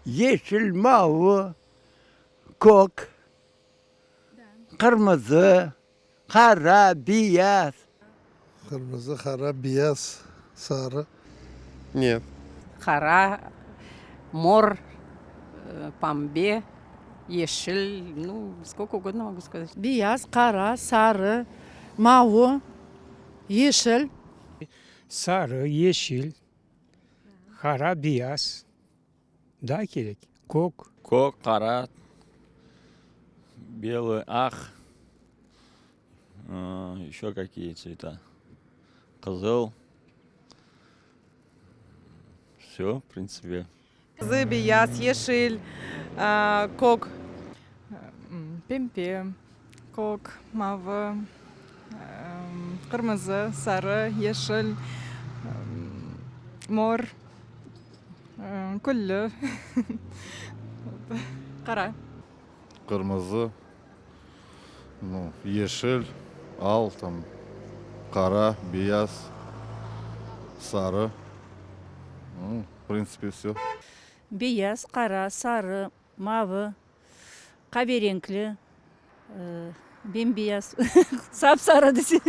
Yeşil, mavı, kök, qırmızı, qara, beyaz. Qırmızı, qara, beyaz, sarı. Нет. Qara, mor, pembe, yeşil, nu, сколько угодно могу сказать. Beyaz, qara, sarı, mavı, yeşil. Sarı, yeşil, qara, beyaz. Daa kerek. Kök. Kök, qara, белый, aq. Еще какие цвета? Qızıl. Все, в принципе. Qırmızı, beyaz, yeşil, kök. Pembe, kök, mavı, qırmızı, sarı, yeşil, mor, küllü, qara. Qırmızı, nu, yeşil, al tam, qara, beyaz, sarı. Nu, в принципе, все. Beyaz, qara, sarı, mavı, qaverenkli, bem-beyaz, sap-sarı dese.